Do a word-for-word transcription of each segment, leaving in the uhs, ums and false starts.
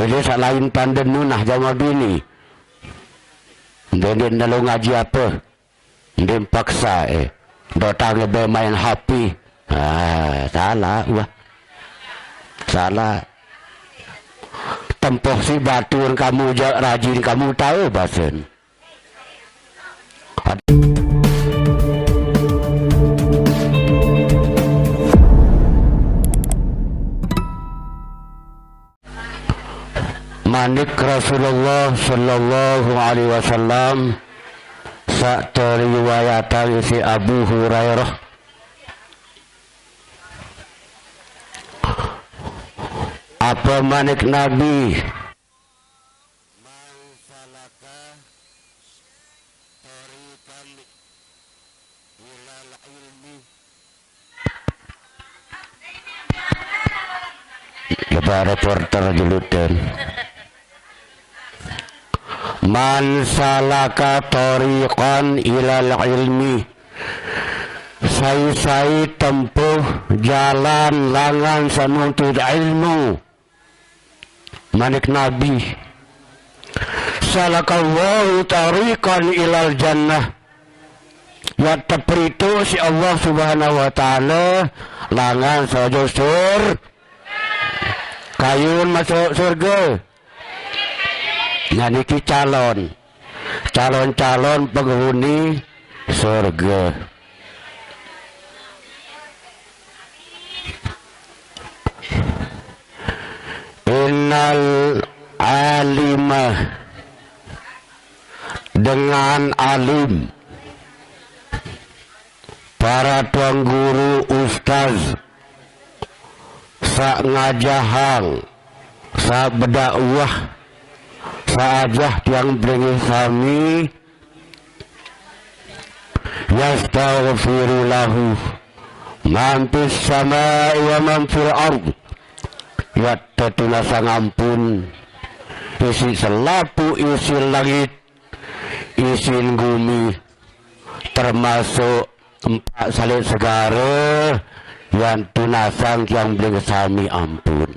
Jadi sak lain tandenu nah jama bini. Ndek, ndek nelo ngaji apa? Ndek paksa, eh. Dotang be main H P. Ah, salah, wah. Salah. Tempoh si batun kamu jak rajin kamu tahu basen. Manik Rasulullah sallallahu alaihi wasallam, sak teriwayatang isi Abu Hurairah. Apa manik Nabi? Man salaka tariqan ilal ilmi. Coba reporter julutan. Man salaka tariqan ilal ilmi. Sai-sai tempuh jalan langan sanuntut ilmu. Manik Nabi, salakallahu tariqan ilal jannah. Ya tepritu si Allah Subhanahu wa Ta'ala langan saja sur. Kayun masuk surga. Nah, niki calon. Calon-calon penghuni surga. Innal alima, dengan alim, para tuan guru ustaz, sak ngajahang, sak bedakwah, sak ajah tiang beringi sami, yastaghfiru lahu man fis samai wa man fil ard. Ya tetunasang ampun isi selapu isi langit, isin gumi, termasuk empat salik segara, yang tunasang yang beli sami ampun.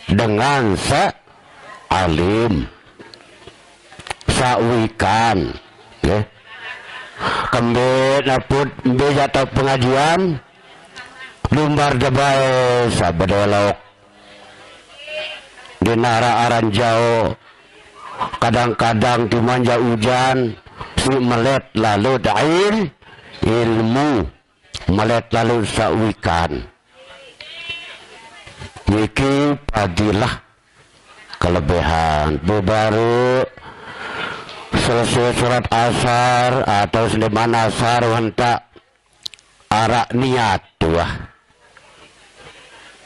Dengan sak alim, sak wikan, nggih. Kembe naput mbe jatuh pengajian, lumbar debai sabedelok. Di nara aran jauh, kadang-kadang dimanja ujan, si melet lalu dail ilmu, melet lalu sawikan. Niki padilah kelebihan. Baru selesai surat asar atau seniman asar, wentak arak niat tuah.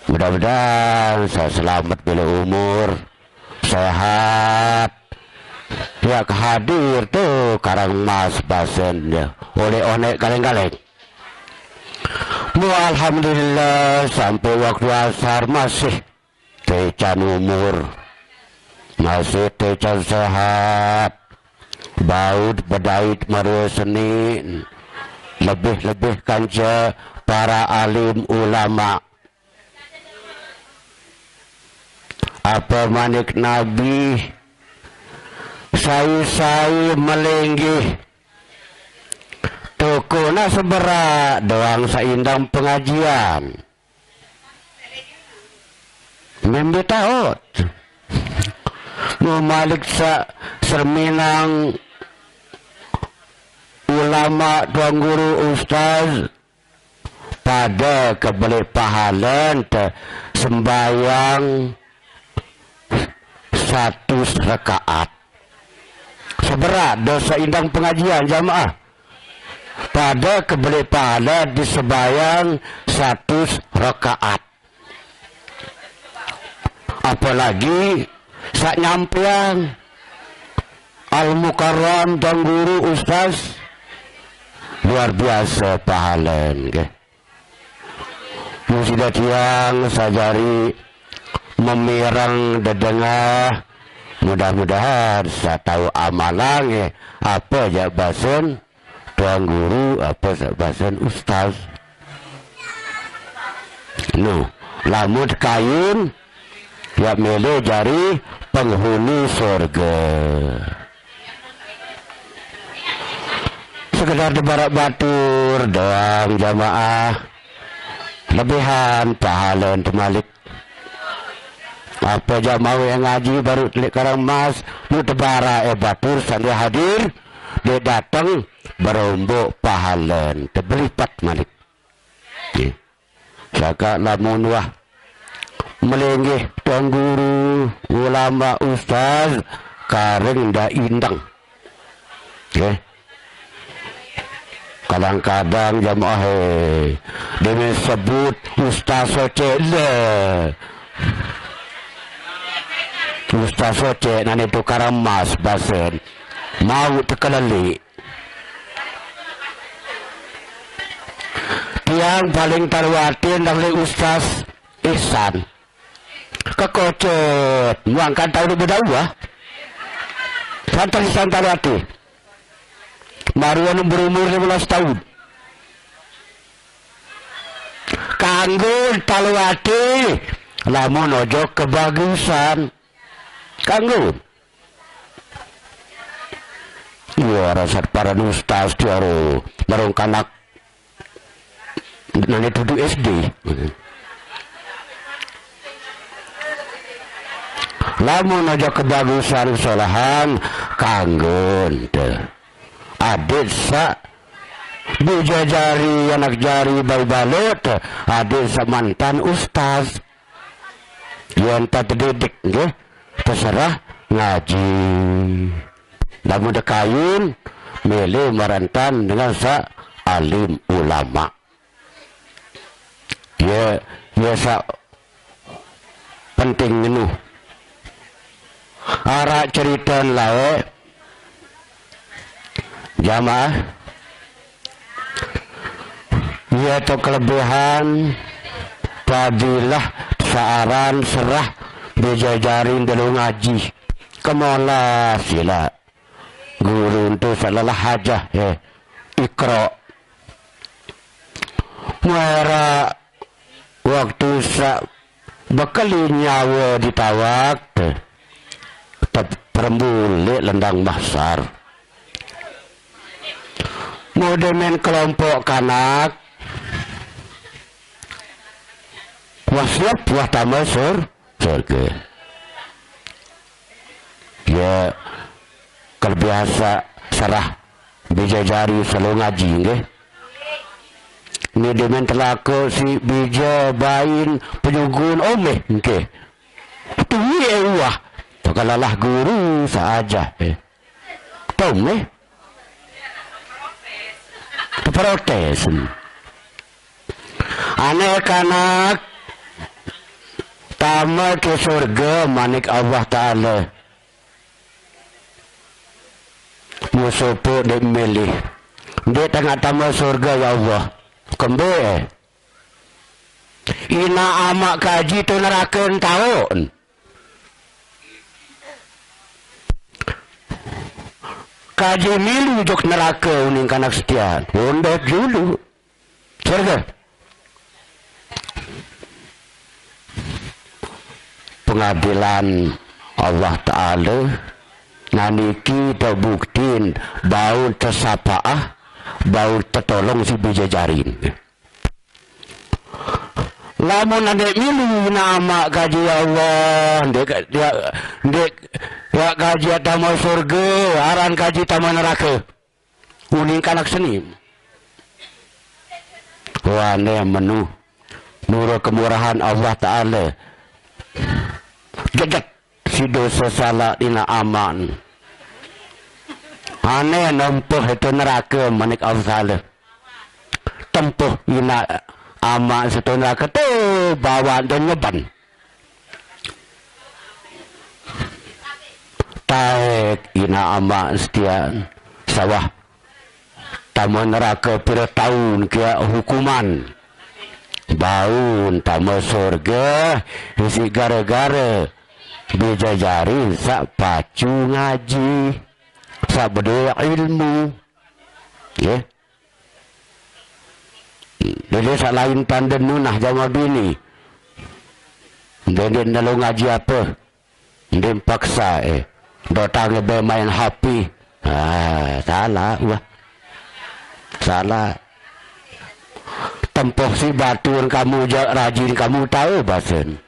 Mudah-mudahan saya selamat bila umur, sehat. Ya, hadir tu karang mas basen ya. Oleh onek kaleng-kaleng. Mu alhamdulillah sampai waktu asar masih tecan umur, masih tecan sehat, baut bedait marua seni, lebih-lebih kanca para alim ulama. Apa manik Nabi, sai-sai melinggih, tokona seberak doang saindang pengajian. Membe taot. Mau malik sa serminang ulama, tuan guru, ustaz, pada kebeli pahala ente sembayang satu rakaat. Seberat dosa indang pengajian jamaah. Pada kebeli pahala di sembayang satu rakaat. Apalagi sak nyampeang Al Mukarram, tuan guru, ustaz, luar biasa pahala nggih. Musida tiang sajari memireng dedengah, mudah-mudahan saya tahu amalange apa jak basen tuan guru, apa sak basen ustaz. No, lamun kayun ya mele jari penghuni sorge. Sekedar dibarak batur doang jamaah. Lebihan pahala ente malik. Apa jamaah yang ngaji baru telik Karang Mas, lu tebara eh batur sandi hadir, dia dateng berombok pahala ente belipat malik. Ye. Saka lamun wah melenggeh tuan guru, ulama, ustaz, kareng ndak indeng. Ye. Kadang-kadang jamaah, eh, dia sebut ustaz socek le. Ustaz socek nane tukar emas basen. Mau tekelelik. Tiang paling taruatin dari ustaz Ihsan. Kekocet, muangkan tahu bedau ah. Santai santai hati. Maruan berumur lima belas tahun. Kanggo talu hati, lamun ojo kebagusan. Kanggo. Iya, rasa para ustaz tiaro merong kanak nane tutu S D. Lamun aja kebagusan kesalahan kanggo ente. Adit sak bujajari anak jari bau balut, adit sak mantan ustaz. Yen tak terdidik, nggih, terserah ngaji. Lamun dekayun, milih marantan dengan sak alim ulama. Ya, ya sak penting ngenuh. Arak cerita lae, jamaah, iya to kelebihan fadilah saaran serah bejajarin dulu ngaji. Kemola sila guru tu selelah aja, eh, ikro. Muara waktu sa bekeli nyawa ditawak, te-, te-, perembulik lendang mahsar. Mode main kelompok kanak, wah siap, wah tambah sur, surga. Ya, kebiasa serah bija jari selalu ngaji, nggih. Ni demen telaka si bija bain penyugun omeh, nggih. Tui eh uah. Tukalalah guru saja, eh. Tomeh. Protes. Anak-anak, tama ke surga manik Allah Ta'ala. Musuh pun dek milih. Dek tengah tama surga, ya Allah. Kembe, eh. Ina amak kaji tu neraka entaun. Kaji milu jok neraka uning kanak setia. Undat julu. Surga. Pengadilan Allah Ta'ala naniki tebuktin bau tesapaah, bau tetolong si bijajarin. Lamun ade milu nama kaji Allah, ndek, ndek, ndek, ya kaji tama surga, aran kaji tama neraka. Uning kanak seni. Wane menu. Nurut kemurahan Allah Ta'ala. Jejet si dosa salah dina aman. Ane nempuh itu neraka manik Allah Ta'ala. Tempuh ina aman situ neraka tu bawa dan nyeban. Taek ina ama setia sawah. Tama neraka pira taun kia hukuman. Baun tama surga isi gara-gara bijajari sak pacu ngaji, sak bedua ilmu. Ya. Dede sak lain tanda nunah jama bini. Ende nalo ngaji apa? Ende paksa, eh. Dotang be main H P. Ah, salah, wah. Salah. Tempoh si batun kamu ja-, rajin kamu tahu basen.